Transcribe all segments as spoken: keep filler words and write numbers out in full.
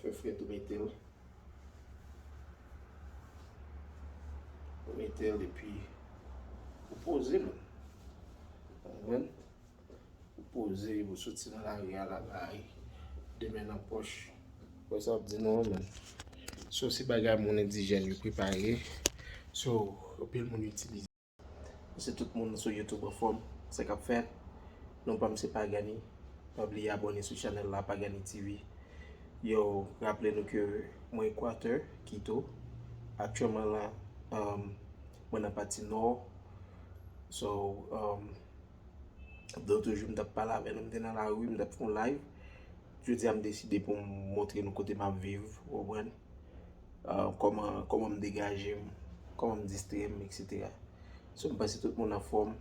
Fè frèt ou mete l. Ou mete l epi ou poze, man. Konprann? Ou poze, ou soti nan lari a, la bay, de men nan pòch. Wè sa w ap di nou an, man. So, se bagay moun endijèn yo prepare. So, anpil moun itilize. Se tout moun sou YouTube anfòm, sa k ap fèt. Non pa m se Pagani. Pa bliye abòne sou chanèl la, Pagani T V. Yo, raple nou ke mwen Ekwatè, Kito. Aktyèlman la, um, mwen nan pati nò. So, um, Lòt jou, m t ap pale avè nou, m te nan lari, m t ap fè yon live. Jodi a, m deside pou m montre nou kote m ap viv, ou konprann? Ah, kòman, kòman m degaje m, kòman m distrè m, etsetera. So, m panse tout moun anfòm,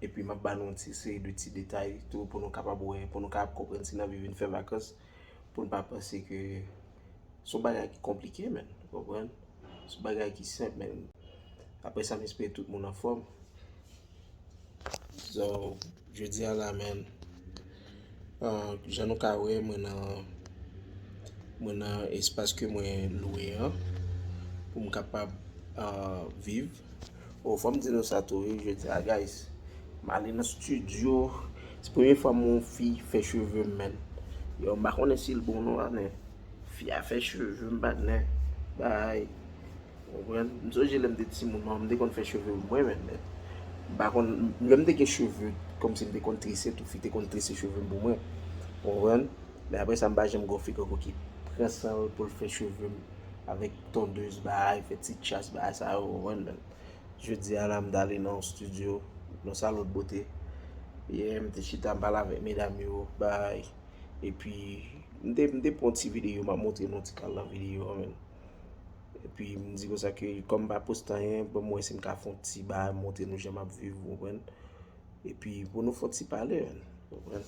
epi m ap ba nou yon ti seri de ti detay tou pou nou kapab wè, pou nou kapab konprann si n ap vin fè vakans, pou n pa panse ke se yon bagay ki konplike, man, ou konprann? Se yon bagay ki senp, man. Apre sa, m espere tout moun anfòm. So, jodi a la, man, ah, jan nou ka wè, mwen nan, mwen nan espas ke mwen lwe an pou m kapab, ah, viv. Oh, fò m di nou sa tou, wi, jodi a, guys. M ale nan studio. Se premye fwa m wè yon fi fè cheve m, man. Yo, m pa konnen si l bon non, men fi a fè cheve m, patnè. Bay. Ou konprann? M sonje lè m te timoun, manman m te konn fè cheve mwen menm, men m pa konn, lè m te gen cheve, kòmsi m te konn trese tou, fi te konn trese cheve m pou mwen. Ou konprann? Men apre sa, m pa janm gen yon fi ankò ki pran san l pou l fè cheve m avèk tondez, bay, fè ti chas, bay sa yo, ou konprann, men jodi a la, m t ale nan yon studio, nan salon de bote. Yeah, m te chita, m pale avèk medam yo, bay. Epi, m te, m te pran yon ti videyo, m ap montre nou ti kal nan videyo an, men. Epi, m di konsa ke, kòm m pa poste anyen, ban m wè si m ka fè yon ti bagay, montre nou jan m ap viv, ou konprann? Epi, pou nou fè yon ti pale, ou konprann?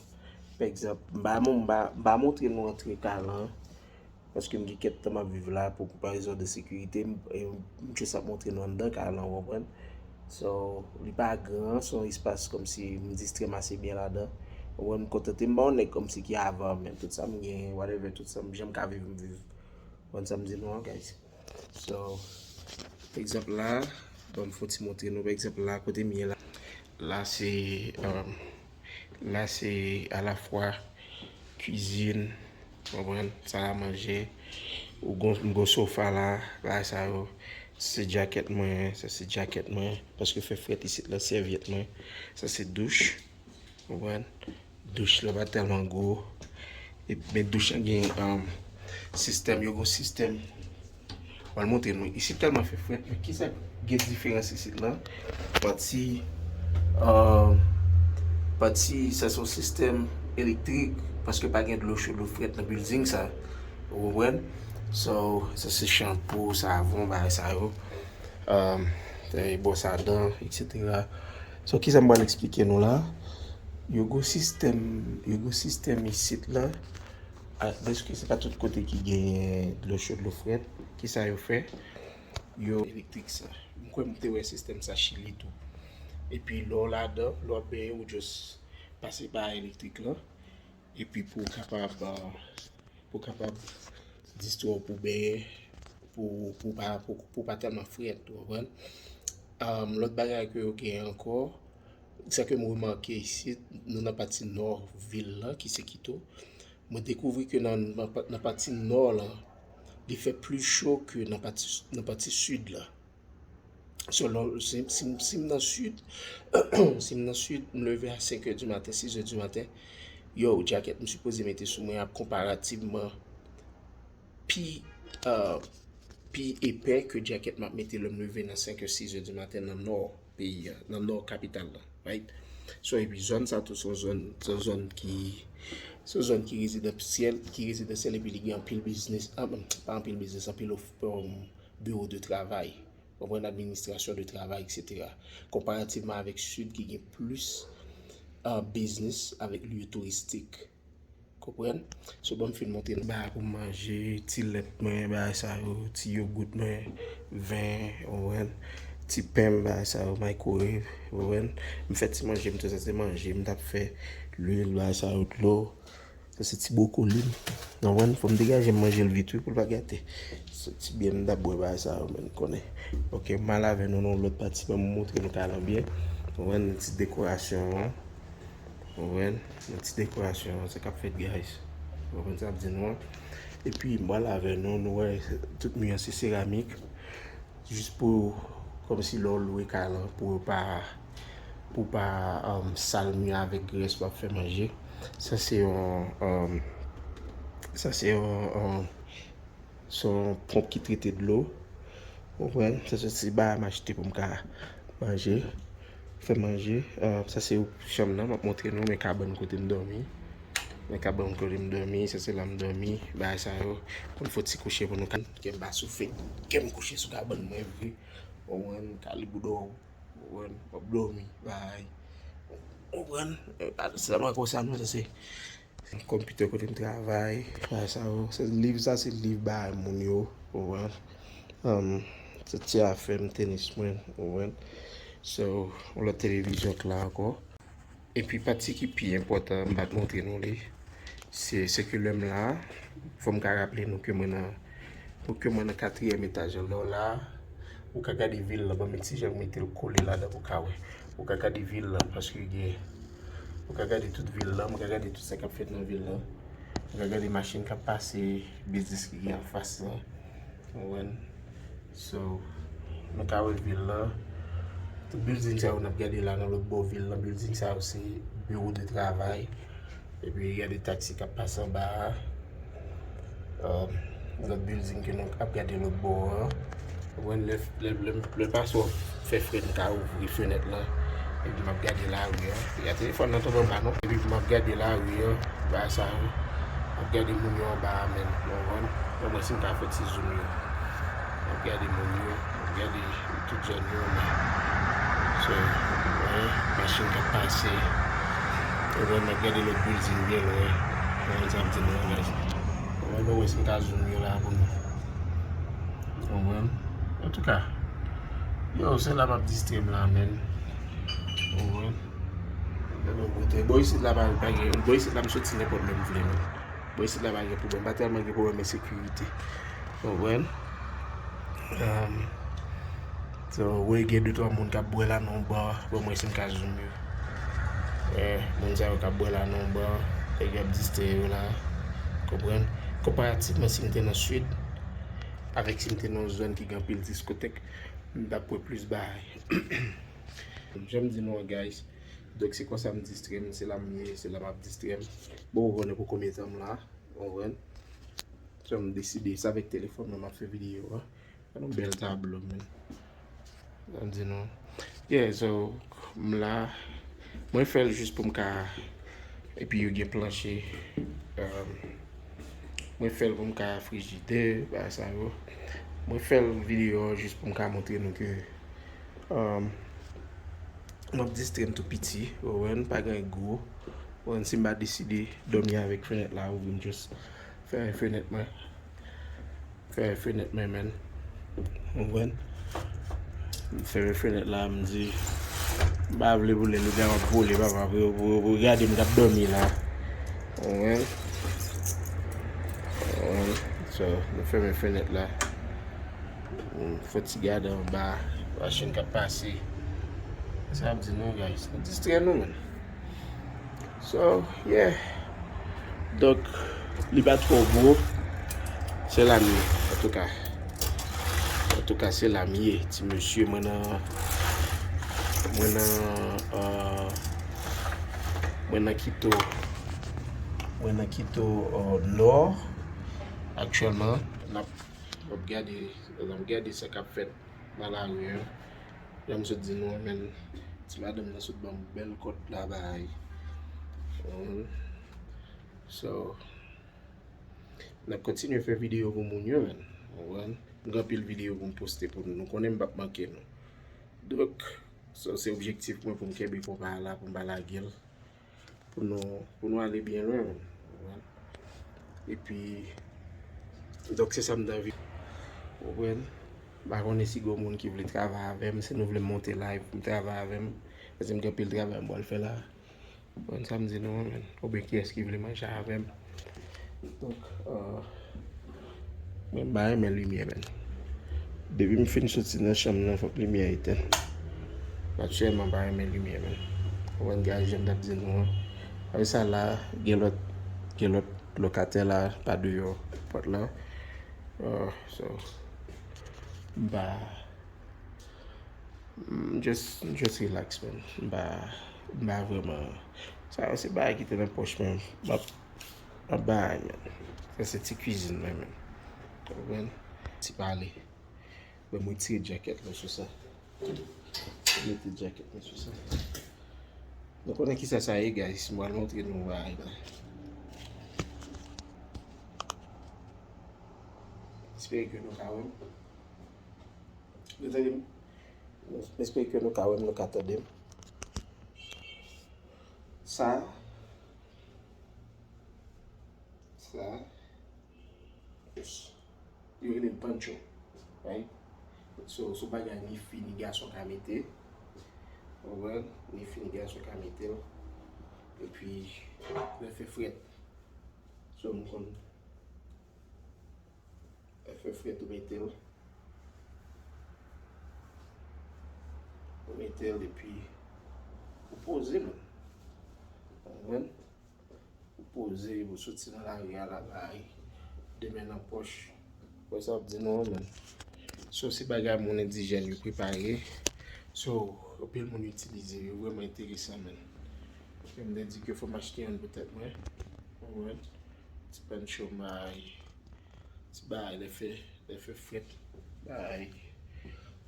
Pa egzanp, m pa, m pa, m pa montre nou antre kay lan, paske m gen kèk tan m ap viv la, pou, pou pa rezon de sekirite, m, e, m jis ap montre nou anndan kay lan, ou konprann? So, li pa gran, se yon espas kòmsi m distrè m ase byen ladan. Ou konprann? M kontante, m pa yon nèg kòmsi ki avan, men tout sa m gen, whatever, tout sa m, jan m ka viv, m viv. Ou konprann sa m di nou an, guys? So, pa egzanp la, ban m fè yon ti montre nou, pa egzanp la, kote m ye la. La se, um, la se alafwa kwizin, ou konprann, sal a manje, ou gon, m gon sofa la, bagay sa yo, se djakèt mwen, sa se djakèt mwen, paske fè frèt isit la, sèvyèt mwen, sa se douch. Ou konprann? Douch la pa tèlman gwo. E, men douch la gen, um, sistèm, yo gen sistèm. Mwen montre nou. Isit tèlman fè frèt, men kisa gen diferans isit la? Pati, um, pati, sa se yon sistèm elektrik, paske pa gen dlo cho, dlo frèt nan building sa. Ou konprann? So, sa se chanpou, savon, bagay sa yo. Um, e, bwòs a dan, etsetera. So, kisa m pral eksplike nou la? Yo gon sistèm, yo gon sistèm isit la. A, dèske se pa tout kote ki genyen dlo cho, dlo frèt. Kisa yo fè? Yo elektrik sa. M kwè m te wè sistèm sa Chili tou. Epi lè w ladan, lè w ap benyen, ou just pase pa elektrik lan. Epi pou w kapab, ah, pou w kapab distrè w pou benyen, pou, pou pa, pou, pou pa tèlman frèt, ou konprann? Um, lòt bagay ke yo genyen ankò, sa ke m remake isit, nou nan pati nò vil la, ki se Kito. Mwen dekouvri ke nan, nan, pa- nan pati nò la, li fè pli cho ke nan pati, nan pati sid la. So, lò, si, si, si m nan sid, si m nan sid, m leve a senk è di maten, sis è di maten, yo, djakèt m sipoze mete sou mwen ap konparativman pi, ah, pi epè ke djakèt m ap mete lè m leve nan senk è, sis è di maten nan nò peyi a, nan nò kapital la, right? So, epi zòn sa tou se yon zòn, se yon zòn ki, se yon zòn ki rezidansyèl, ki rezidansyèl epi li gen anpil biznis, ah, pa anpil biznis, anpil of, um, biwo de travay. Konprann, administrasyon de travay, etsetera. Konparativman avèk Sid ki gen plis, ah, biznis avèk lye touristik. Konprann? So, ban m fin montre nou bagay pou manje, ti lèt mwen, bagay sa yo, ti yogout mwen, ven, konprann? Ti pen m, bagay sa yo, microwave, konprann? M fè ti manje, m te sanse manje, m t ap fè lwil, bagay sa yo, dlo. Se ti bwokoli m. Nan wè, fò m degaje m manje l vit wi pou l pa gate. Se ti byen m t ap bwè bagay sa yo, men konnen. Ok, m al avè nou nan lòt pati, ban m montre nou kay lan byen. Wè, nan ti dekorasyon an. Wè, nan ti dekorasyon an, sa k ap fèt, guys. Wè, sa ap di nou an. Epi, m al avè nou, nou wè, tout mi an se seramik. Jis pou, kòmsi lè w lwe kay lan, pou yo pa, pou pa um, sal mi avèk grès w ap fè manje. Sa se yon, um, sa se yon, um, se yon ponp ki trete dlo. Ou konprann? Sa se ti bagay m achte pou m ka manje. Fè manje. Uh, sa se chanm nan, m ap montre nou, men kabann kote m dòmi. Men kabann kote m dòmi, sa se la m dòmi. Bagay sa yo, pou n fè ti kouche pou nou ka. Kè m pa soufle. Kè m kouche sou kabann mwen vre. Ou konprann? Kaliboudo. Ou konprann? W ap dòmi. Bay. Ou konprann? Se pa konsa non, sa se konpitè kote m travay. Bagay sa yo. Se liv sa, se liv bay moun yo. Ou konprann? Um, se ti afè m, tenis mwen. Ou konprann? So, yon lòt televizyon k la ankò. Epi pati ki pi enpòtan, m pa t montre nou li, se, se ke lè m la, fò m ka raple nou ke mwen nan, ke mwen nan katriyèm etaj an. Lè w la, ou ka gade vil lan, ban m ti jan mete l kole ladan pou w ka wè. Ou ka gade vil lan, paske gen, ou ka gade tout vil lan, mwen ka gade tout sa k ap fèt nan vil lan. Mwen ka gade machin k ap pase, biznis ki gen anfas lan. Ou konprann? So, nou ka wè vil lan. Tout building sa yo n ap gade la nan lòt bò vil lan, building sa yo se biwo de travay. Epi gade taksi k ap pase anba a. Um, lòt building ke nou ap gade lòt bò an. Ou konprann? Lè, lè, lè, lè pastè fè frèt, m ka ouvri fenèt lan. Epi m ap gade lari an. Gade telefòn nan tonbe anba non. Epi m ap gade lari an. Bagay sa yo. M ap gade moun yo anba a menm. Ou konprann? Mwen si m ka fè ti zoom yo. M ap gade moun yo. M ap gade tout zòn yo men. So, ou wè, machin k ap pase. Ou wè, m ap gade lòt building byen lwen. Ou konprann sa m di nou an, guys? Ou wè, mwen wè si m ka zoom yo la pou nou. Ou konprann? Antouka, yo, se la m ap distrè m la, men. Ou konprann? Bò isit la pa, pa gen, bò isit la m soti nenpòt lè m vle, men. Bò isit la pa gen pwoblèm, pa tèlman gen pwoblèm ensekirite. Ou konprann? Um, so, wi, gen de twa moun k ap bwè la nan yon ba, bon, mwen si m ka zoom yo. Eh, moun sa yo k ap bwè la nan yon ba, nèg yo ap distrè yo la. Konprann? Konparativman si m te nan sid, avèk si m te nan yon zòn ki gen anpil diskotèk, m t ap wè plis bagay. Jan m di nou an, guys. Donk, se konsa m distrè m, se la m ye, se la m ap distrè m. Bon, ou konnen pou konbyen tan m la, ou konprann? So, m deside, se avèk telefòn mwen m ap fè videyo a. Gade yon bèl tablo, men. Jan m di nou. Yeah, so, m la. Mwen fè l jis pou m ka, epi yo gen planche. Um, mwen fè l pou m ka frijidè, bagay sa yo. Mwen fè l videyo a jis pou m ka montre nou ke, um, m ap distrè m tou piti, ou konprann, pa gen gwo. Ou konprann, si m pa deside dòmi avèk fenèt la ouvri, m just fèmen fenèt mwen. Fèmen fenèt mwen, men. Ou konprann? M fèmen fenèt la, m di, m pa vle pou lè lougarou ap vole, papa, pou, pou, pou gade m k ap dòmi la. Ou konprann? Ou konprann? So, nou fèmen fenèt la. M fè ti gade anba, machin k ap pase. Sa ap di nou, guys. Nou distrè nou, men. So, yeah. Donk, li pa twò gwo. Se la m ye, antouka. Antouka, se la m ye. Ti mesye, mwen nan, mwen nan, euh, mwen nan Kito. Mwen nan Kito, euh, Nò. Aktyèlman, n ap, n ap gade, n ap gade sa k ap fèt nan lari an. Jan m sot di nou an, men, ti madanm nan sot ban m bèl kòd la bay. Ou konprann? So, n ap kontinye fè videyo pou moun yo, men. Ou konprann? M gen anpil videyo pou m poste pou nou. Nou konnen m p ap manke nou. Donk, so, se objektif mwen pou m kenbe konpa a la, pou m pa lage l. Pou nou, pou nou ale byen lwen, men. Ou konprann? Epi, donk, se sa m t anvi. Ou konprann? M pa konnen si gen moun ki vle travay avè m, si nou vle m monte live pou m travay avè m. Paske m gen anpil travay m pral fè la. Ou konprann sa m di nou an, men. Oubyen kiyès ki vle manje avè m. Donk, euh, mwen m pa renmen limyè, men. Depi m fin soti nan chanm nan, fòk limyè etenn. Natirèlman, m pa renmen limyè, men. Ou konprann, guys, jan m t ap di nou an. Apre sa la, gen lòt, gen lòt lokatè la, pa deyò pòt la. Euh, so, m pa, m just, m just relax, man. M pa, m pa vrèman. Sa yo se bagay ki te nan pòch mwen. M ap, m ap bay, man. Sa se ti kwizin mwen, man. Ou konprann? Ti pale. Bon, mwen tire djakèt la sou sa. Mete djakèt la sou sa. Nou konnen kisa sa ye, guys. Mwen al montre nou bagay la. Espere ke nou ka wè m. Nou tande m? Mwen espere ke nou ka wè m, nou ka tande m. Sa, sa, yo rele l poncho, right? So, se yon bagay ni fi ni gason ka mete. Ou konprann? Ni fi ni gason ka mete l. Epi, lè fè frèt. So, m konn Lè fè frèt ou mete l. Ou mete l epi ou poze l. Ou konprann? Ou poze, ou soti nan lari a, la, la, de men nan pòch. Wè sa w ap di nou an, man. So, se bagay moun endijèn yo prepare. So, anpil moun itilize, yo vrèman enteresan, man. Yo m te di ke fò m achte youn pou tèt mwen. Ou konprann? Ti poncho, m bay. Ti bagay lè fè, lè fè frèt. Bay.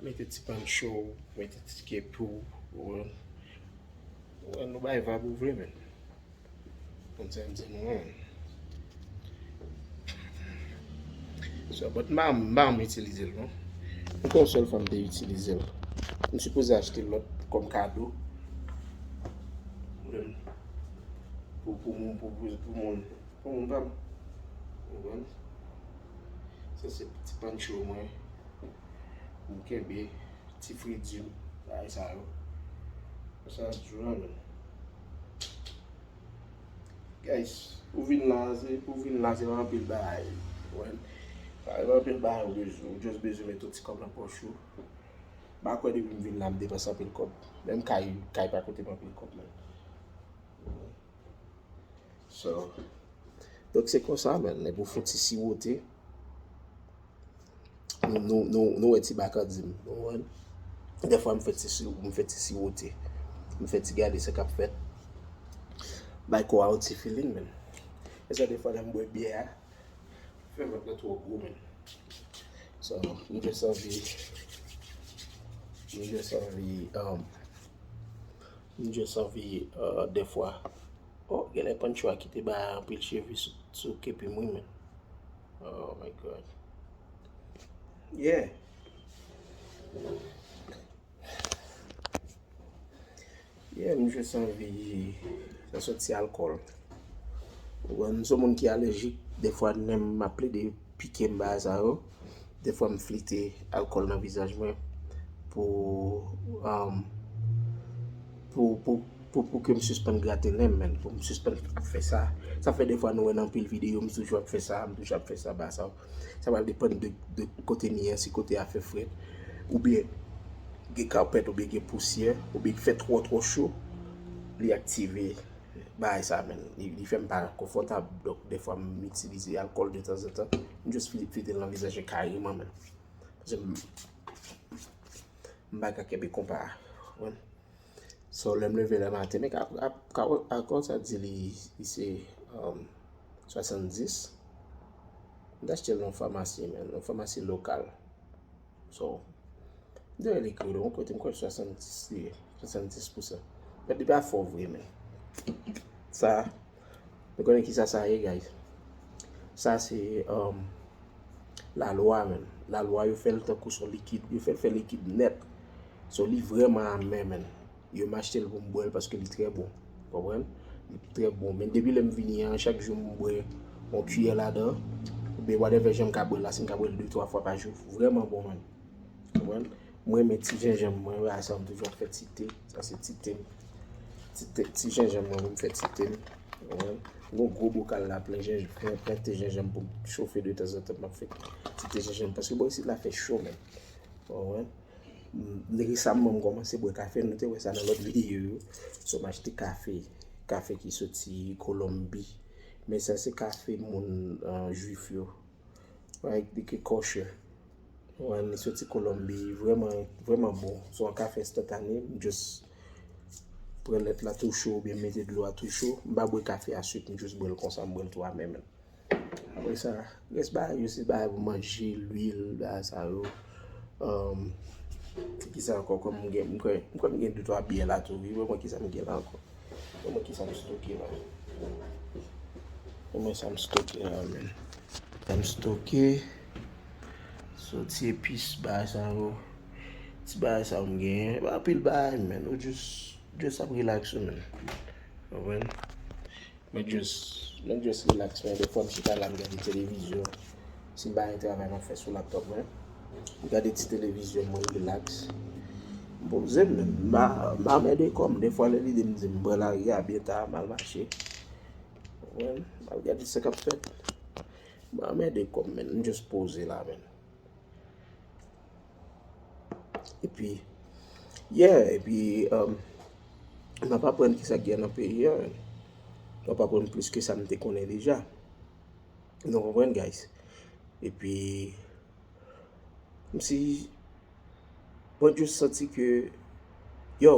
Mete ti poncho, mete ti kepi w, ou konprann? Ou konprann, nou bay vag ou vle, men. Konn sa m di nou an. So, but m pa, m pa janm itilize l, non. M gen yon sèl fwa m te itilize l. M sipoze achte lòt kòm kado. Pou, pou moun, pou, pou, pou moun. Pou moun pa m. Ou konprann? Sa se ti poncho mwen. Pou m kenbe ti fredi m. Bagay sa yo. Sa toujou la, men. Guys, ou vin la, se, ou vin la, se pa anpil bagay. Ou konprann? Pa gen anpil bagay ou bezwen. Ou just bezwen mete yon ti kòb nan pòch ou. M pa kwè depi m vin la, m depanse anpil kòb. Menm kay, kay pa koute m anpil kòb, men. So, donk se konsa, man. Epi w fè ti siwote. Nou, nou, nou, nou wè ti bakandi m. Nou wè? Dèfwa m fè ti si-, m fè ti siwote. M fè ti gade sa k ap fèt. Bay kò a yon ti feeling, man. E sa dèfwa lè m bwè byè a, fè vant lan twò gwo, man. So, m just anvi, m just anvi, um, m just anvi, uh, dèfwa. Oh, genlè poncho a kite bay anpil cheve sou, sou kepi m, wi, man. Oh my God. Yeah. Yeah, m just anvi, sa sòti alkòl. Ou konprann, m se yon moun ki alèjik, dèfwa nen m ap plede pike m bagay sa yo. Dèfwa m flite alkòl nan vizaj mwen pou, um, pou, pou, pou, pou ke m sispann grate nen m, man, pou m sispann ap fè sa. Sa fè dèfwa nou wè nan anpil videyo, m toujou ap fè sa, m toujou ap fè sa, bagay sa yo. Sa pral depann de, de kote m ye an, si kote a fè frèt, oubyen gen kapèt, oubyen gen pousyè, oubyen fè twò, twò cho, li aktive bagay sa, man. Li, li fè m pa konfòtab, donk dèfwa m itilize alkòl detanzantan. M just fi-, fete l nan vizaj mwen kareman, man. Paske m, m pa ka kenbe konpa a, ou konprann? So, lè m leve lè maten, men ka, ka, ka, alkòl sa di li, li se, um, swasanndis. M te achte l nan famasi, man, nan famasi lokal. So, m te wè l ekri w, yon kote m kwè swasanndis li ye, swasanndis pousan. But li pa fò vre, man. Sa, nou konnen kisa sa ye, guys. Sa se, um, lalwa, man. Lalwa, yo fè l tankou se yon likid, yo fè l fè likid nèt. So, li vrèman amè, man. Yo, m achte l pou m bwè l paske li trè bon. Konprann? Li trè bon. Men depi lè m vini an, chak jou m bwè yon kiyè ladan, oubyen whatever jan m ka bwè l la, si m ka bwè l de, twa fwa pa jou, vrèman bon, man. Konprann? Mwen renmen ti jenjanm mwen, wè, sa m toujou ap fè ti te. Sa se ti te m. Ti te, ti jenjanm mwen, m fè ti te m. Konprann? Gon gwo bokal la plen jenjanm, plen, plen te jenjanm pou m chofe de tanzantan, m ap fè ti te jenjanm, paske bò isit la fè cho, men. Ou konprann? M, resamman, m kòmanse bwè kafe, nou te wè sa nan lòt videyo yo. So, m achte kafe, kafe ki soti Kolonbi. Men sa se kafe moun, euh, jwif yo. Right, li kosher. Ou konprann, li soti Kolonbi, vrèman, vrèman bon. Se yon kafe enstantane, m just pran lèt la tou cho oubyen mete dlo a tou cho. M pa bwè kafe a swit, m just bwè l konsa, m bwè l tou amè, men. Apre sa, rès bagay yo, se bagay pou manje, lwil, bagay sa yo. Um, se ki sa ankò, kòm m gen, m kwè, m kwè m gen de twa byè la tou, wi, wè mwen ki sa m gen la ankò. Wè mwen ki sa m stoke la. Wè mwen sa m stoke la, men. Sa m stoke, so ti epis, bagay sa yo. Ti bagay sa yo m genyen, pa anpil bagay, men. Ou just, just ap relax ou, men. Ou konprann? Mwen just, mwen just relax, men defwa m chita la, m gade televizyon. Si m pa gen travay m ap fè sou laptop mwen, m gade ti televizyon, mwen relax. M poze m, men m pa, m pa anmède kò m. Defwa lè lide m di m pran lari a byen ta, m al mache. Ou konprann? M al gade sa k ap fèt. M pa anmède kò m, men m just poze la, men. Epi, yeah, epi, um, m ap aprann kisa k gen nan peyi a, men. M ap aprann plis ke sa m te konnen deja. Nou konprann, guys? Epi, m si, mwen just santi ke, yo,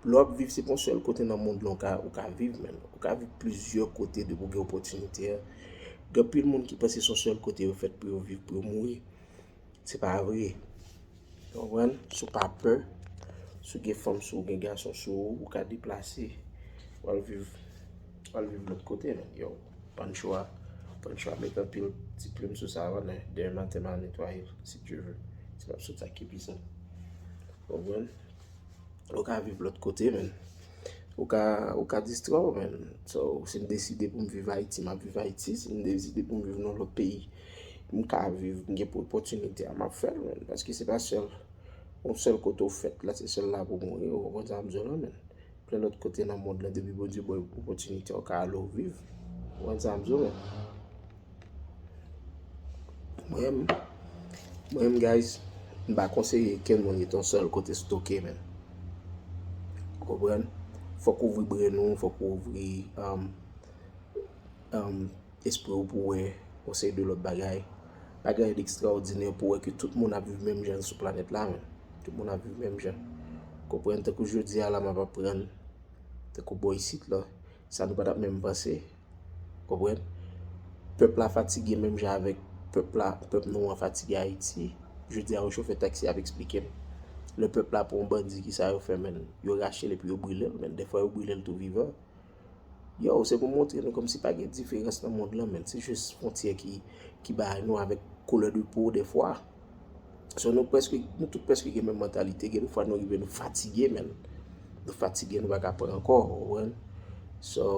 lè w ap viv, se pa yon sèl kote nan mond lan ou ka, ou ka viv, men. Ou ka viv plizyè kote depi w gen opòtinite a. Gen anpil moun ki panse se yon sèl kote yo fèt pou yo viv, pou yo mouri. Se pa vre. Ou konprann? Si w pa pè, si w gen fanm sou ou, gen gason sou ou, ou ka deplase, w al viv, w al viv lòt kote, men. Yo, Pancho a, Pancho a met anpil ti plim sou sa, wè, demen maten m al netwaye l, si Dye vle. Si m ap sot ak epi sa. Ou konprann? Ou ka viv lòt kote, men. Ou ka, ou ka distrè w, men. So, si m deside pou m viv Ayiti, m ap viv Ayiti. Si m deside pou m viv nan lòt peyi, m ka viv, m gen opòtinite a, m ap fè l, men. Paske se pa sèl, yon sèl kote w fèt la, se sèl la pou w mouri, ou konprann sa m di w la, men. Plen lòt kote nan mond lan, depi Bondye ba w opòtinite, ou ka ale w viv. Ou konprann sa m di w, men. Mwen menm, mwen menm, guys, m pa konseye kenn moun rete yon sèl kote stoke, men. Ou konprann? Fòk ou ouvri bren ou, fòk ou ouvri, um, um, espri ou pou wè yon seri de lòt bagay. Pa gen anyen d ekstraòdinè pou wè ke tout moun ap viv menm jan sou planèt la, men. Tout moun ap viv menm jan. Konprann? Tankou jodi a la, m ap aprann, tankou bò isit la, sa nou pa t ap menm panse. Konprann? Pèp la fatige menm jan avèk pèp la, pèp nou an fatige Ayiti. Jodi a, yon chofè taksi ap eksplike m. Lè pèp la pran yon bandi, kisa yo fè, men? Yo rache l epi yo brile l, men. Defwa, yo brile l tou vivan. Yo, se pou montre nou kòmsi pa gen diferans nan mond lan, men. Se jis fwontyè ki, ki bay nou avèk koulè de po, defwa. So, nou prèske, nou tout prèske gen menm mantalite. Gen de fwa nou rive, nou fatige, men. Nou fatige, nou pa ka pran ankò, ou konprann? So,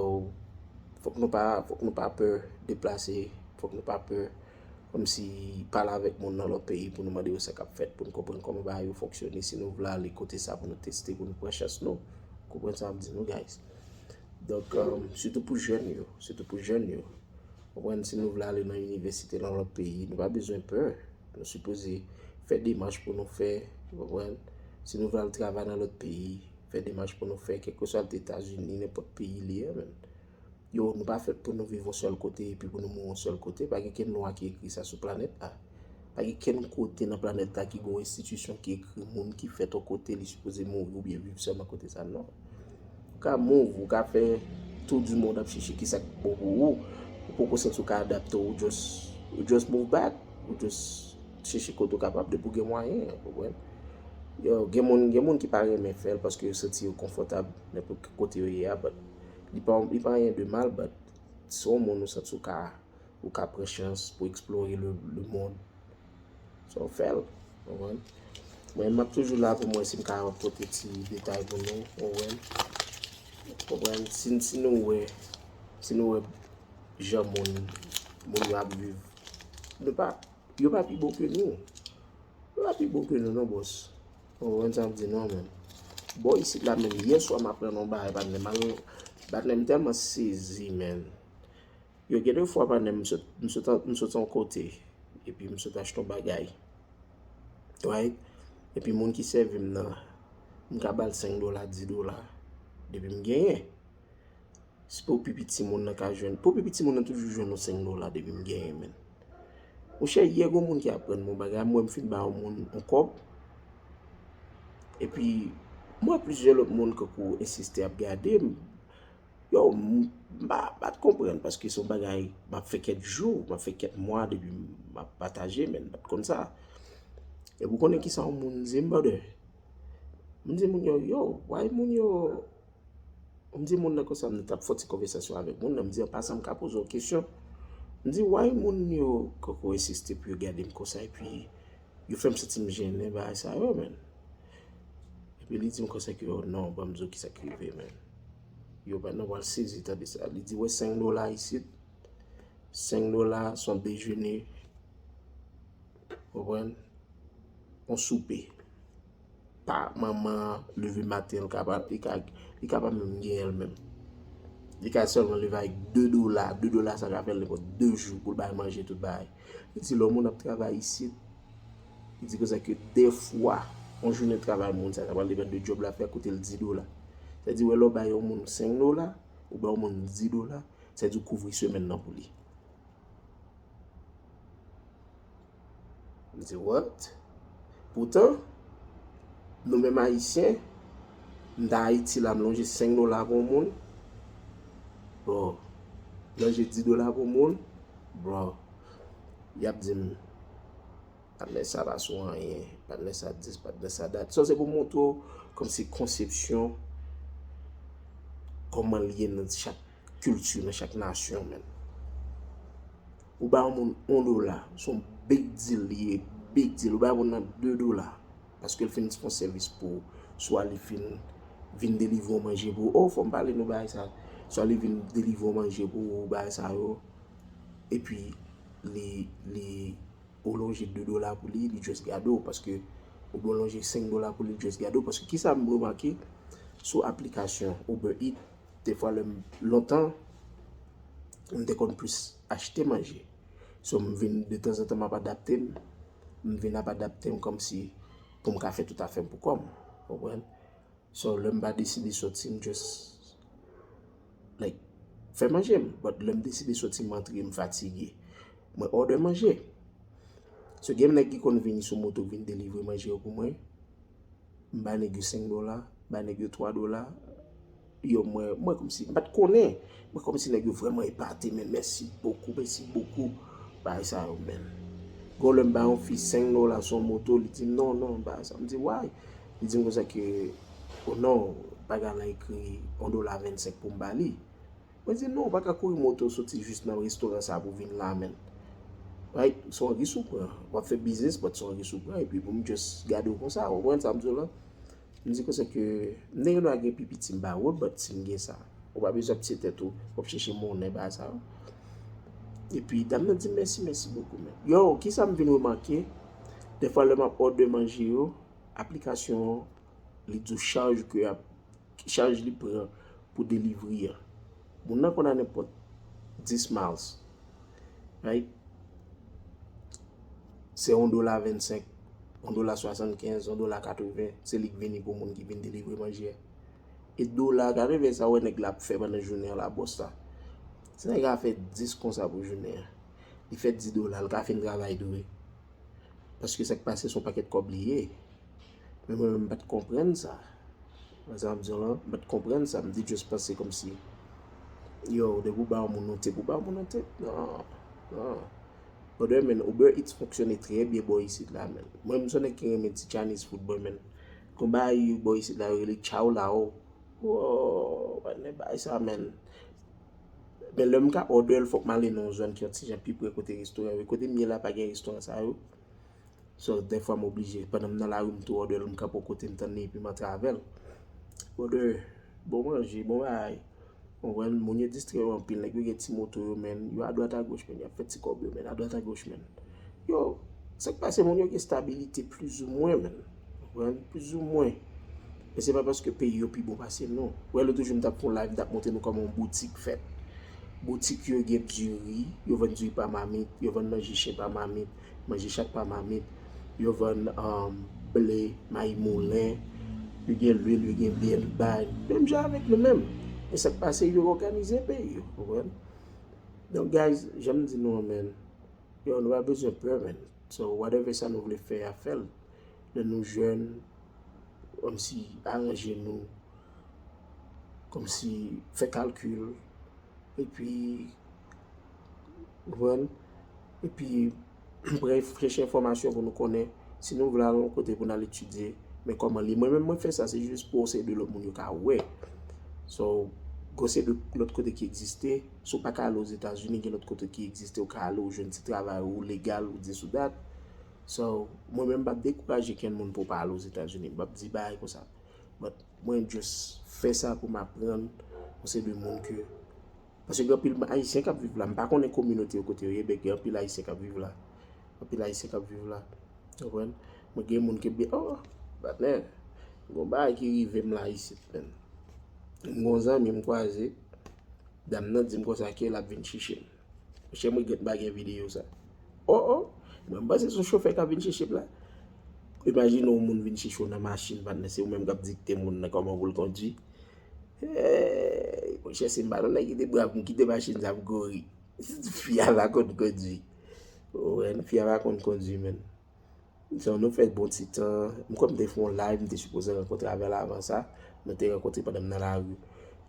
fòk nou pa, fòk nou pa pè deplase, fòk nou pa pè kòmsi pale avèk moun nan lòt peyi pou nou mande yo sa k ap fèt, pou nou konprann kòman bagay yo fonksyone, si nou vle ale kote sa pou nou teste, pou nou pran chans nou. Konprann sa m ap di nou, guys? Donk, um, sitou pou jèn yo, sitou pou jèn yo. Konprann, si nou vle ale nan inivèsite nan lòt peyi, nou pa bezwen pè. Nou sipoze fè demach pou nou fè, ou konprann? Si nou vle al travay nan lòt peyi, fè demach pou nou fè, kèlkeswa l te Etazini, nenpòt peyi li ye, men. Yo, nou pa fèt pou nou viv yon sèl kote epi pou nou mouri yon sèl kote. Pa gen kenn lwa ki ekri sa sou planèt la. Pa gen kenn kote nan planèt la ki gen yon enstitisyon ki ekri moun ki fèt yon kote, li sipoze mouri oubyen viv sèlman kote sa, non. Ou ka move, ou ka fè tour du monde ap chèche kisa k bon pou ou. Ou poko santi ou ka adapte, ou just, ou just move back, ou just chèche kote ou kapab depi w gen mwayen, ou konprann? Yo, gen moun, gen moun ki pa renmen fè l paske yo santi yo konfòtab nenpòt kote yo ye a, but li pa, li pa anyen de mal, but si w yon moun ou santi w ka, ou ka pran chans pou eksplore le, le monde, so fè l, ou konprann? Mwen, m ap toujou la pou mwen si m ka pote ti detay pou nou, ou konprann? Ou konprann? Si, si nou wè, si nou wè jan moun, moun yo ap viv, nou pa, yo pa pi bon ke nou. Yo pa pi bon ke nou, non, bòs. Ou konprann sa m di, non, men. Bò isit la, menm, yè swa m aprann yon bagay, patnè m al, patnè m tèlman sezi, men. Yo, gen de fwa, panè, m sot, m sot, an- m sot yon kote, epi m sot achte yon bagay. Right? Epi moun ki sèvi m nan, m ka ba l senk dola, dis dola, depi m genyen. Se pou pi piti moun nan ka jwenn. Pou pi piti moun nan toujou jwenn yon senk dola depi m genyen, men. Monchè, yè gon moun ki aprann mwen bagay, mwen m fin ba yon moun yon kòb. Epi, mwen plizyè lòt moun kankou ensiste ap gade m. Yo, m m pa, m pa t konprann paske se yon bagay m ap fè kèk jou, m ap fè kèk mwa depi m ap pataje, men m pa t konn sa. Epi ou konnen kisa yon moun di m, brother? M di moun yo, yo, why moun yo M di moun nan konsa, m t ap fè yon ti konvèsasyon avèk moun nan, m di an pasan m ka poze w kesyon. M di, why moun yo kankou ensiste pou yo gade m konsa, epi yo fè m santi m jennen bagay sa yo, men. Epi li di m konsa ke, oh non, ban m di w kisa ki rive, men. Yo pa nan pral sezi tande sa. Li di, wè senk dola isit, senk dola, se yon dejene, konprann? Yon soupe. Pa manman an leve maten, li ka pa, li ka, li ka pa menm genyen l menm. Li ka sèlman leve avèk de dola. De dola sa ka fè l nenpòt de jou pou l bay manje tout bagay. Li di lè yon moun ap travay isit, li di konsa ke dèfwa, yon jounen travay moun sa, sa pral depann de djòb l ap fè, koute l dis dola. Sa di, wè, lè w bay yon moun senk dola, ou bay yon moun dis dola, sa di w kouvri semèn nan pou li. M di, what? Poutan, nou menm Ayisyen, m ta Ayiti la, m lonje senk dola pou yon moun. Bro, m lonje dis dola pou yon moun. Bro, y ap di m, patnè sa pa sou anyen, patnè sa dis, patnè sa dat. So, se pou montre w kòmsi konsepsyon, kòman l ye nan chak kilti, nan chak nasyon, men. Ou ba yon moun yon dola, se yon big deal li ye, big deal. Ou ba yon moun nan de dola, paske l fin fè yon sèvis pou ou, swa li fin vin delivre yon manje pou ou. Oh, fò m pale nou bagay sa. Swa li vin delivre yon manje pou ou, bagay sa yo. Epi, li, li, ou lonje de dola pou li, li just gade w, paske, oubyen ou lonje senk dola pou li, li just gade w, paske kisa m remake sou aplikasyon Uber Eats, defwa lè m, lontan, m te konn plis achte manje. So, m vin, detanzantan, m ap adapte m, m vin ap adapte m kòmsi pou m ka fè tout afè m pou kò m, konprann? So, lè m pa deside soti, m just, like, fè manje m. But lè m deside soti, m antre, m fatige. Mwen order manje. So, gen nèg ki konn vini sou moto vin delivre manje yo pou mwen. M bay nèg yo senk dola, bay nèg yo twa dola. Yo, mwen, mwen kòmsi, m pa t konnen. Mwen kòmsi nèg yo vrèman epate, men mèsi bokou, mèsi bokou. Bagay sa yo, men. Gon lè m bay yon fi senk dola sou yon moto, li di m, non, non, bagay sa. M di, why? Li di m konsa ke, oh non, bagay la ekri yon dola vennsenk pou m ba li. Mwen di, non, ou pa ka kouri moto soti jis nan restoran sa pou vin la, men. Right? Se yon risk ou pran. W ap fè biznis, but se yon risk ou pran. Epi pou m just gade w konsa, ou konprann sa m di w la? M di konsa ke m te gen dwa gen pi piti m pa wont, but si m gen sa. Ou pa bezwen ap tiye tèt ou, w ap chèche monnen bagay sa yo. Epi dam nan di m mèsi, mèsi bokou, men. Yo, kisa m vin remake? Defwa lè m ap order manje yo, aplikasyon an, li di w chaj ke ap, chaj li pran pou delivri an. Moun nan konn a nenpòt dis miles. Right? Se yon dola vennsenk, yon dola swasannkenz, yon dola katreven, se li k vini pou moun ki vin delivre manje a. E dola katreven sa w wè nèg la ap fè pandan jounen an la, bòs la. Si nèg la fè dis konsa pou jounen an, li fè dis dola, l ka fin travay tou wi. Paske sa k pase se yon pakèt kòb li ye. Men mwen menm m pa t konprann sa. Wè sa m ap di w lan, m pa t konprann sa, m te just panse kòmsi, yo, depi w ba yon moun yon tip, ou ba yon moun yon tip. Non, non. Brother, men, Uber Eats fonksyone trè byen bò isit la, men. Mwen, m se yon nèg ki renmen ti Chinese food, bro, men. Gon bagay bò isit la, yo rele Chow Lao. Wow, pa t gen bagay sa, men. Men lè m ka order l, fòk m ale nan yon zòn ki yon ti jan pi pre kote restoran yo. Kote m ye la, pa gen restoran sa yo. So, dèfwa m oblije, pandan m nan lari, m tou order l, m kanpe yon kote, m tann li, epi m antre avè l. Brother, bon manje, bon bagay. Ou konprann, moun yo distrè yo anpil, nèg yo gen ti moto yo, men, yo adwat agoch, men, y ap fè ti kòb yo, men, adwat agoch, men. Yo, sa k pase, moun yo gen stabilite plizoumwen, men. Ou konprann, plizoumwen. Men se pa paske peyi yo pi bon pase nou. Ou wè, lòt jou, m t ap fè yon live, m t ap montre nou kòman yon boutik fèt. Boutik yo gen diri, yo vann diri pa mamit, yo vann manje chen pa mamit, manje chat pa mamit, yo vann um, ble, mayi moulen, yo gen lwil, yo gen byen bay. Menm jan avèk nou menm. E sa k pase, yo òganize peyi yo, konprann? Donk, guys, jan m di nou an, man, yo, nou pa bezwen pè, man. So, whatever sa nou vle fè a, fè l. Lè nou jèn, kòmsi aranje nou, kòmsi fè kalkil, epi, konprann? Epi, pran chèche enfòmasyon pou nou konnen si nou vle al yon kote pou n al etidye, men kòman li. Mwen menm, mwen fè sa, se jis pou yon seri de lòt moun yo ka wè. So, gon seri de lòt kote ki egziste, si w pa ka ale Ozetazini, gen lòt kote ki egziste, ou ka ale, ou jwenn ti travay, ou legal, ou this, ou that. So, mwen menm, m p ap dekouraje kenn moun pou pa al Ozetazini. M p ap di bagay konsa. But mwen just fè sa pou m aprann yon seri de moun ke, paske gen anpil Ayisyen k ap viv la. M pa konnen kominote yo kote yo ye, men gen anpil Ayisyen k ap viv la. Anpil Ayisyen k ap viv la. Konprann? Mwen gen moun ke byen, oh, patnè, gon bagay ki rive m la isit, man. Gon zanmi m kwaze, dam nan di m konsa ke l ap vin chèche m. Monchè, mwen gentan pa gen videyo sa. Oh, oh, mwen m panse se yon chofè k ap vin chèche m la. Imajine yon moun vin chèche w nan machin, patnè, se ou menm k ap dikte moun nan kòman pou l kondui. Hey, monchè, si m pa t yon nèg ki te brav, m kite machin sa ap kouri. Fi a pa konn kondui. Ou wè, fi a pa konn kondui, man. So, nou fè bon ti tan. M kwè m te fè yon live, m te sipoze rankontre avè l avan sa. Nou te rankontre pandan m nan lari.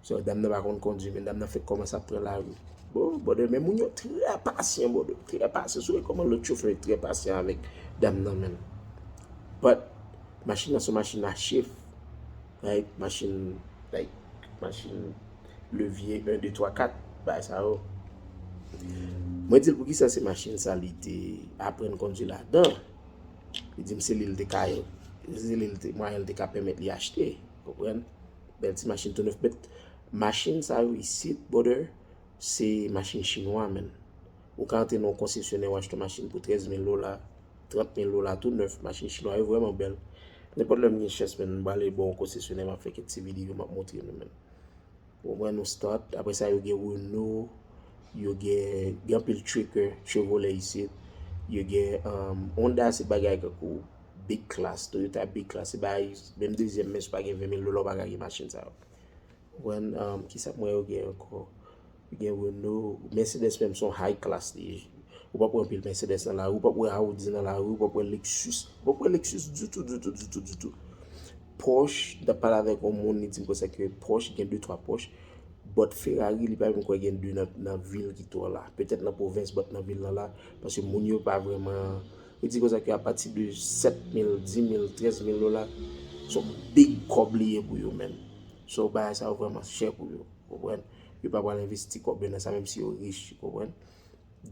So, dam nan pa konn kondui, men dam nan fèk kòmanse ap pran lari. Bon, brother, men moun yo trè pasyan, brother. Trè pasyan. Si w wè kòman lòt chofè yo trè pasyan avèk dam nan, man. But, machin nan se yon machin a chif. Like, machin, like, machin levye en, de, twa, kat, bagay sa yo. Mwen di l poukisa se machin sa li te aprann kondui ladan. Li di m se li l te ka, se li l te, mwayen l te ka pèmèt li achte. Konprann? Bèl ti machin tou nèf. But machin sa yo isit, brother, se machin chinwa, man. Ou ka antre nan yon konsesyonè, w achte yon machin pou trèz mil dola, trant mil dola, tou nèf, machin chinwa yo vrèman bèl. Nenpòt lè m gen chans, man, m prale bò yon konsesyonè, m ap fè kèk ti videyo, m ap montre nou, man. Ou konprann, nou start. Apre sa, yo gen Renault, yo gen, gen anpil Tracker, Chevrolet isit. Yo gen um, Honda, se bagay kankou big class, Toyota big class, se bagay menm dezyèm men, si w pa gen ven mil dola, ou pa ka gen machin sa yo. Ou konprann, um, kisa m wè yo gen ankò? Yo gen Renault, Mercedes menm se yon high class li ye. Ou p ap wè anpil Mercedes nan lari, ou p ap wè Audi nan lari, ou p ap wè Lexus. Ou p ap wè Lexus ditou, ditou, ditou, ditou. Porsche, m t ap pale avèk yon moun, li di m konsa ke Porsche, gen de twa Porsche. But Ferrari, li pa menm kwè gen de nan, nan vil ki twò la. Petèt nan pwovens, but nan vil lan la. Paske moun yo pa vrèman, yo di konsa ke apati de sèt mil, dis mil, trèz mil dola, se yon big kòb li ye pou yo, man. So, bagay sa yo vrèman chè pou yo, konprann? Yo pa pral envesti kòb yo nan sa, menm si yo rich, konprann?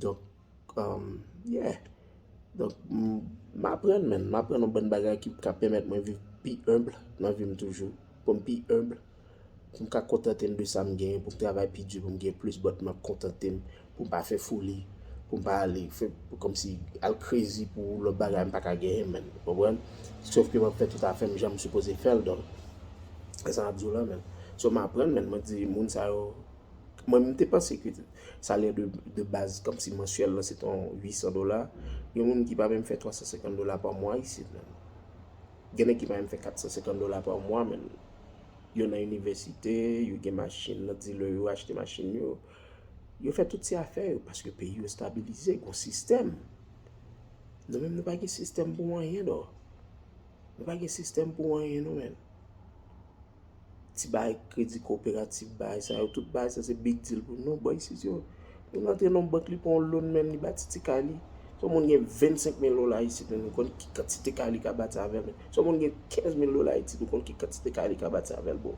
Donk, um, yeah. Donk, m, m aprann, man. M aprann yon bann bagay ki ka pèmèt mwen viv pi enb nan vi m toujou. Pou m pi enb. Pou m ka kontante m de sa m genyen, pou m travay pi di, pou m gen plis, but m ap kontante m, pou m pa fè foli, pou m pa ale fè, kòmsi al crazy pou lòt bagay m pa ka genyen, man. Konprann? Sof ke m ap fè tout afè m jan m sipoze fè l, donk, se sa m ap di w la, man. So, m aprann, man, mwen di, moun sa yo, mwen, m te panse ke salè de, de baz, kòmsi mansyèl lan, se t on uit san dola. Gen moun ki pa menm fè twa san senkant dola pa mwa isit, man. Gen nèg ki pa menm fè kat san senkant dola pa mwa, man. Yo nan inivèsite, yo gen machin nan dealer, yo achte machin yo. Yo fè tout ti afè yo, paske peyi yo stabilize, gon sistèm. Nou menm, nou pa gen sistèm pou anyen, non. Nou pa gen sistèm pou anyen, non, man. Ti bagay kredi kooperatif, bagay sa yo, tout bagay sa se big deal pou nou. Bò isit yo, moun antre nan bank, li pran yon loan, man, li bati ti kay li. Si yon moun gen vennsenk mil dola isit, man, ou konn ki kantite kay li ka bati avè l, man. Si yon moun gen kenz mil dola isit, ou konn ki kantite kay li ka bati avè l, bro.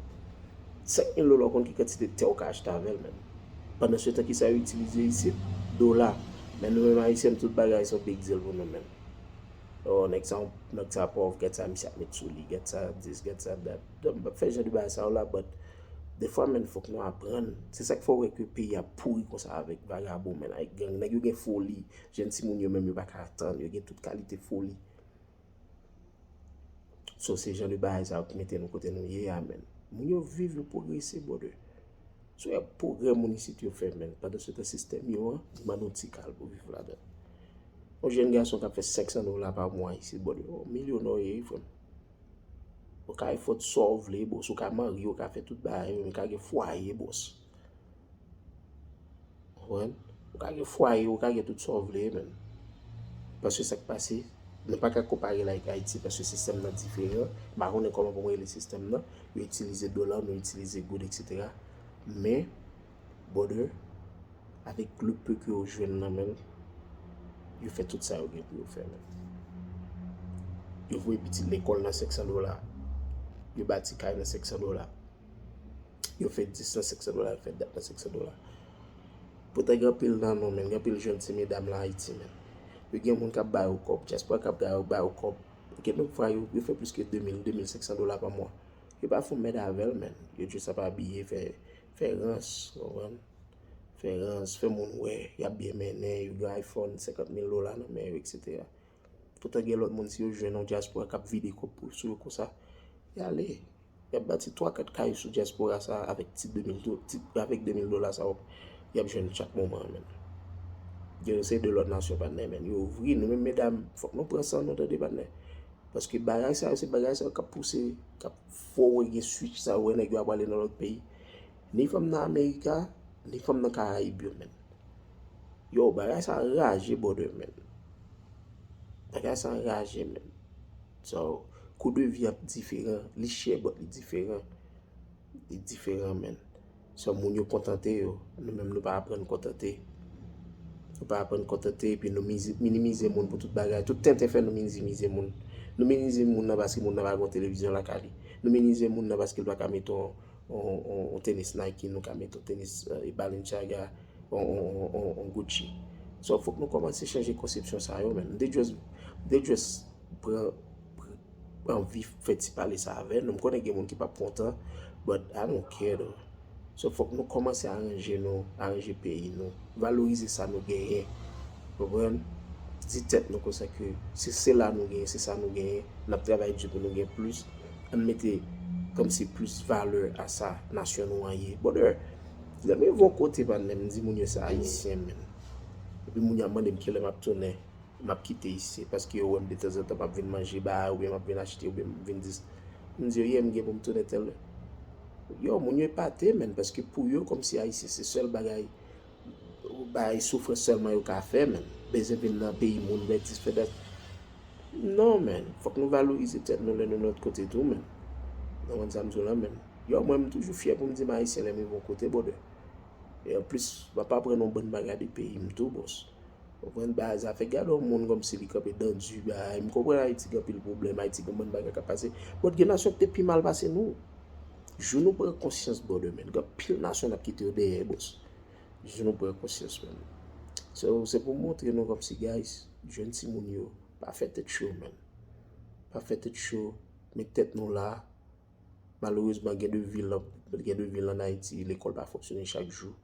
Senk mil dola, ou konn ki kantite tè ou ka achte avè l, man. Pandan se tan, kisa yo itilize isit? Dola. Men nou menm Ayisyen, tout bagay se yon big deal pou nou, man. Oh, nèg sa, nèg sa pòv, gad sa misye ap met sou li, gad sa this, gad sa that. Donk, m p ap fè jan de bagay sa yo la, but defwa, man, fòk nou aprann. Se sa k fè w wè ke peyi a pouri konsa avèk vagabon, man, avèk gang. Nèg yo gen foli, jèn timoun yo menm yo pa ka tann, yo gen tout kalite foli. So, se jan de bagay sa yo ki mete nou kote nou ye a, man. Moun yo viv, yo pwogrese, brother. Si w ap pwogrè moun isit yo fè, men, pandan se tan sistèm yo an, li mande yon ti kal pou viv ladan. Yon jèn gason k ap fè senk san dola pa mwa isit, bòdè, yon milyonè w ye, wi, frè m. Ou ka fè sa w vle, bòs, ou ka marye, ou ka fè tout bagay, ou ka gen fwaye, bòs. Konprann? Ou ka gen fwaye, ou ka gen tout sa w vle, men. Paske sa k pase, nou pa ka konpare l ak Ayiti, paske sistèm nan diferan. M pa konnen kòman pou mwen rele sistèm nan. Yo itilize dola, nou itilize goud, etsetera. Men, bòdè, avèk le peu ke yo jwenn nan, men, yo fè tout sa yo gen pou yo fè, men. Yo voye pitit lekòl nan senk san dola. Yo bati kay nan senk san dola. Yo fè dis nan senk san dola, yo fè dat nan senk san dola. Poutan gen anpil nan nou, men, gen anpil jèn ti medam la Ayiti, men. Yo gen moun k ap ba yo kòb, dyaspora k ap ba yo, ba yo kòb. Gen nan fwa yo, yo fè plis ke de mil, de mil senk san dola pa mwa. Yo pa fè yon mèd avè l, men. Yo just ap abiye, fè, fè rans, konprann? Fè rans, fè moun wè, y ap byen mennen, yo gen iPhone senkant mil dola nan men yo, etsetera. Poutan gen lòt moun, si yo jwenn yon dyaspora k ap vide kòb pou, sou yo konsa, y ale. Y ap bati twa, kat kay sou dyaspora sa a avèk ti de mil do-, ti, avèk de mil dola sa yo, y ap jwenn chak moman an, men. Gen yon seri de lòt nasyon, patnè, men. Yo ouvri, nou menm medam, fòk nou pran san nou, tande, patnè. Paske bagay sa yo, se bagay sa yo k ap pouse, k ap fè w gen switch sa yo, wè nèg yo ap ale nan lòt peyi. Ni fanm nan Amerika, ni fanm nan Karayib yo, men. Yo, bagay sa anraje, brother, men. Bagay sa anraje, men. So, kou de vi an diferan, li chè, but li diferan. Li diferan, men. So, moun yo kontante yo, nou menm nou pa aprann kontante. Nou pa aprann kontante, epi nou mizi-, minimize moun pou tout bagay. Tout tenten fè nou minimize moun. Nou minimize moun nan paske moun nan pa gen yon televizyon lakay li. Nou minimize moun nan paske l pa ka mete yon, yon, yon, yon tenis Nike, nou ka mete yon tenis, eh, Balenciaga, yon, yon, yon, yon, yon Gucci. So, fòk nou kòmanse chanje konsepsyon sa yo, men. M te just, m te just pran, pran anvi fè ti pale sa avè nou. M konnen gen moun ki p ap kontan, but I don't care, though. So, fòk nou kòmanse aranje nou, aranje peyi nou, valorize sa nou genyen. Konprann? Di tèt nou konsa ke se, se la nou genyen, se sa nou genyen, n ap travay di pou nou gen plis. Ann mete kòmsi plis valè a sa nasyon nou an ye. Brother, lè m rive yon kote, patnè, m di moun yo se Ayisyen, men. Epi moun yo ap mande m kilè m ap tounen. M ap kite isi, paske yo wè m detanzantan, m ap vin manje ba, oubyen m ap vin achte, oubyen m vin dis. M di yo, yeah, m gen pou m tounen tèl lè. Yo, moun yo epate, men, paske pou yo, kòmsi Ayisyen, se sèl bagay, bagay soufrans sèlman yo ka fè, men. Bezwen vin nan peyi moun, bètiz, fè dat. Non, men, fòk nou valorize tèt nou lè nou lòt kote tou, men. Nou konn sa m di w la, men. Yo, mwen, m toujou fyè pou m di m Ayisyen lè m rive yon kote, brother. E anplis, m ap aprann yon bann bagay de peyi m tou, bòs. Konprann? Ba, zafè gade yon moun kòmsi li kanpe dan di bagay. M konprann Ayiti gen anpil pwoblèm, Ayiti gen bann bagay k ap pase. But gen nasyon ki te pi mal pase nou. Jou nou pran konsyans, brother, men, gen anpil nasyon n ap kite yo dèyè, bòs. Jou nou pran konsyans, men. So, se pou montre nou kòmsi, guys, jèn timoun yo, pa fè tèt cho, men. Pa fè tèt cho, met tèt nou la. Malerezman, gen de vil, gen de vil ann Ayiti, lekòl pa fonksyone chak jou.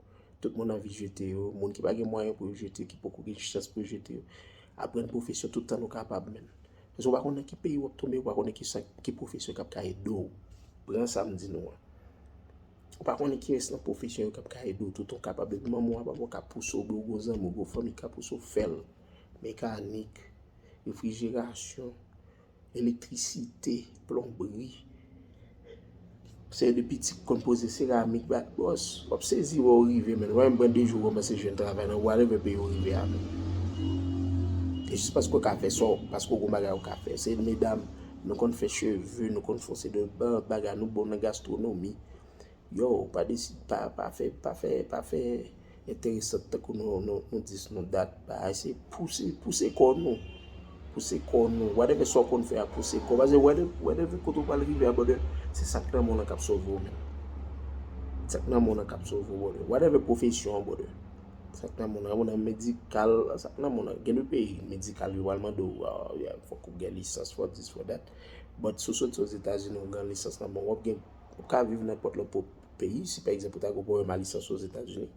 Tout moun anvi jete yo. Moun ki pa gen mwayen pou yo jete, ki poko gen chans pou yo jete yo. Aprann pwofesyon tout tan nou kapab, men. Paske w pa konn nan ki peyi w ap tonbe, w pa konn ki sa, ki pwofesyon k ap ka ede w. Pran sa m di nou an. Ou pa konn kiyès nan pwofesyon yo k ap ka ede w tout tan w kapab. Depi manman w a papa w ka pouse w, oubyen w gon zanmi, w gon fanmi k ka pouse w, fè l. Mekanik, refrijerasyon, elektrisite, plonbri. Seri de pitit k konn poze seramik, bat bòs. W ap sezi wè w rive, men. Mwen menm pran de jou kòmanse jwenn travay nan whatever peyi w rive a, men. E jis paske w ka fè sa, paske w gon bagay w ka fè. Se medam, nou konn fè cheve, nou konn fè yon seri de ba-, bagay, nou bon nan gastwonomi. Yo, pa desi-, pa, pa fè, pa fè, pa fè enteresan tankou nou, nou, nou dis nou dat. Bagay se pouse, pouse kò nou. Pouse kò nou. Whatever sa w konn fè a, pouse kò. Paske whatever, whatever kote w pral rive a, brother, se sa k nan men w lan k ap sove w, men. Sa k nan men w lan k ap sove w, brother. Whatever pwofesyon an, brother. Sa k nan men w lan, ou nan medikal, sa k nan men w lan. Gen de peyi, medikal, yo pral mande w, ah, yeah, fòk ou gen lisans, fòk dis, fòk dat. But si w soti Ozetazini, ou gen lisans nan men w, w ap gen, w ap ka viv nenpòt lòt po-, peyi, si pa egzanp ou ta gen pwoblèm a lisans Ozetazini.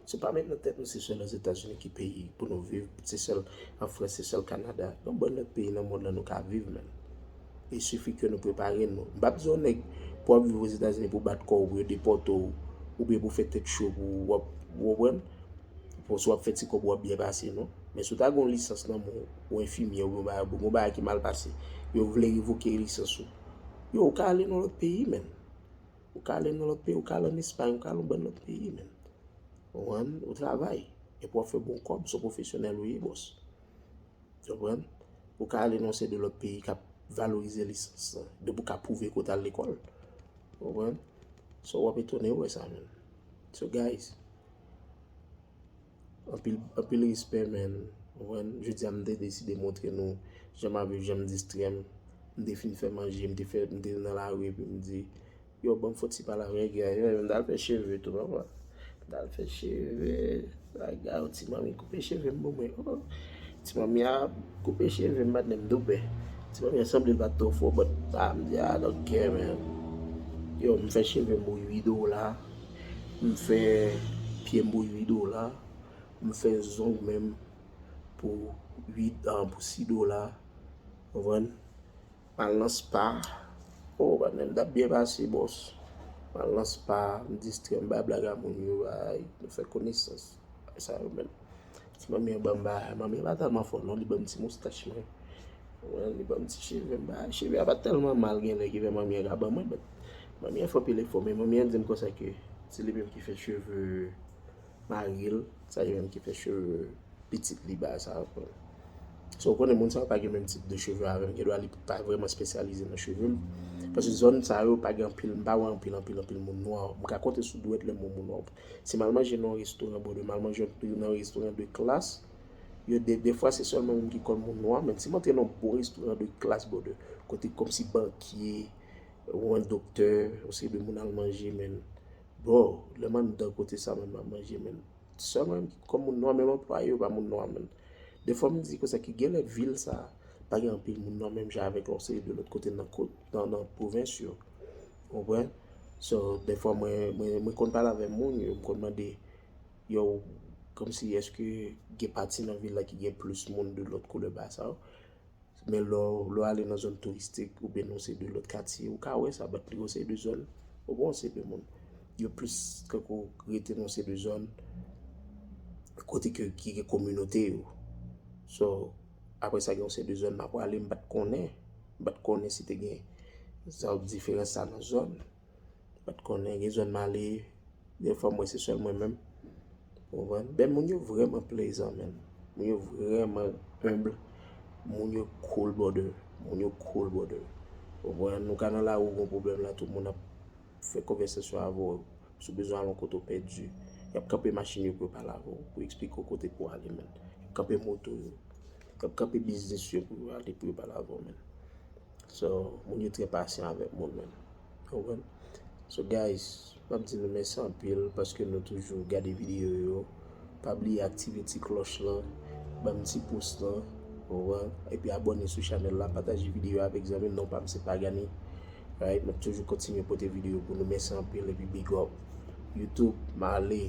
Se pa met nan tèt nou se sèl Ozetazini ki peyi pou nou viv, se sèl an Frans, se sèl Kanada. Gen yon bann lòt peyi nan mond lan nou ka viv, men. Il suffit ke nou prepare nou. M p ap di yon nèg pou w ap viv Ozetazini pou bat kò w, pou yo depòte w, oubyen pou fè tèt cho pou w ap, ou konprann? Pou si w ap fè ti kòb ou ap byen pase, non. Men si w ta gen yon lisans nan men w, ou enfimyè, oubyen yon bagay, yon bagay ki mal pase, yo vle revoke lisans ou. Yo, ou ka ale nan lòt peyi, menn. Ou ka ale nan lòt peyi, ou ka al ann Espay, ou ka al yon bann lòt peyi, menn. Ou konprann? Ou travay. Epi w ap fè bon kòb, se yon pwofesyonèl ou ye, bòs. Ou konprann? Ou ka ale nan yon seri de lòt peyi k ap valorize lisans lan. Depi w ka pwouve ke w t al lekòl. Ou konprann? So, w ap etone wè sa, menn. So, guys, anpil, anpil respè, menn. Ou konprann? Jodi a, m te deside montre nou jan m ap viv, jan m distrè m. M te fin fè manje, m te fè, m te nan lari, epi m di, yo, ban m fè yon ti pale avèk gay yo, m t al fè cheve tou, papa. M t al fè cheve. Bagay, ti manmi koupe cheve m pou mwen. Oh, ti manmi a koupe cheve m, patnè, m tou pè. Ti manmi a sanble l pa t twò fò, but, ah, m di, I don't care, man. Yo, m fè cheve m pou uit dola. M fè pye m pou uit dola. M fè zong menm pou uit, ah, pou sis dola. Ou konprann? M al nan spa. Oh, patnè, m t ap byen pase, bòs. M al nan spa, m distrè, m bay blag a moun yo, bay, nou fè konesans. Sa yo menm. Ti manmi an ban m bagay, manmi an pa tèlman fò non, li ban m ti moustach mwen. Ou konprann, li ban m ti cheve m, bay, cheve a pa t tèlman mal genlè ki fè manmi an ka ban mwen, but manmi an fè anpil efò, men manmi an di m konsa ke se li menm ki fè cheve mari l, sa li menm ki fè cheve pitit li, bagay sa yo. So, ou konnen moun sa yo pa gen menm tip de cheve avè m, gen dwa li pa vrèman espesyalize nan cheve m. Paske zòn sa yo pa gen anpil, m pa wè anpil, anpil, anpil moun nwa. M ka konte sou dwèt lè m wè moun nwa. Si m al manje nan yon restoran, brother, m al manje nan yon restoran de klas, yo de, defwa se sèlman moun ki konn moun nwa, men si m antre nan yon bon restoran de klas, brother, kote kòmsi bankye, ou yon doktè, yon seri de moun al manje, men, bro, lè m anndan kote sa, men m ap manje, men, sèlman kòm moun nwa, menm anplwaye yo pa moun nwa, menn. Defwa m di konsa ke genlè vil sa pa gen anpil moun nwa menm jan avèk yon seri de lòt kote nan kot, nan, nan pwovens yo. Ou konprann? So, defwa mwen, mwen, mwen konn pale avèk moun yo, m konn mande, yo, kòmsi èske gen pati nan vil la ki gen plis moun de lòt koulè bagay sa yo? Men lè w, lè w ale nan zòn touristik oubyen nan yon seri de lòt katye, ou ka wè sa, but li gen yon seri de zòn, ou gen yon seri de moun. Yo plis kankou rete nan yon seri de zòn kote ke, ki gen kominote yo. So, apre sa, gen yon seri de zòn m ap prale, m pa t konnen. M pa t konnen si te gen sa diferans sa nan zòn. M pa t konnen, gen zòn m ale, defwa m wè se sèl mwen menm. Ou konprann? Ben, moun yo vrèman plezan, menn. Moun yo vrèman humble. Moun yo cool, brother. Moun yo cool, brother. Ou konprann? Nou ka nan lari, ou gen pwoblèm la, tout moun ap fè konvèsasyon avè w. Si w bezwen al yon kote w pèdi, y ap kanpe machin yo pou yo pale avè w, pou yo eksplike w kote pou w ale, menn. Y ap kanpe moto yo. Y ap kanpe biznis yo pou yo ale, pou yo pale avè w, menn. So, moun yo trè pasyan avèk moun, menn. Ou konprann? So, guys, m ap di nou mèsi anpil paske nou toujou gade videyo yo. Pa bliye aktive ti klòch lan, ban m ti pous lan, ou konprann? Epi abòne sou chanèl la, pataje videyo avèk zanmi m. Non pa m se Pagani. Right? M ap toujou kontinye pote videyo pou nou. Mèsi anpil epi big up. YouTube, m ale.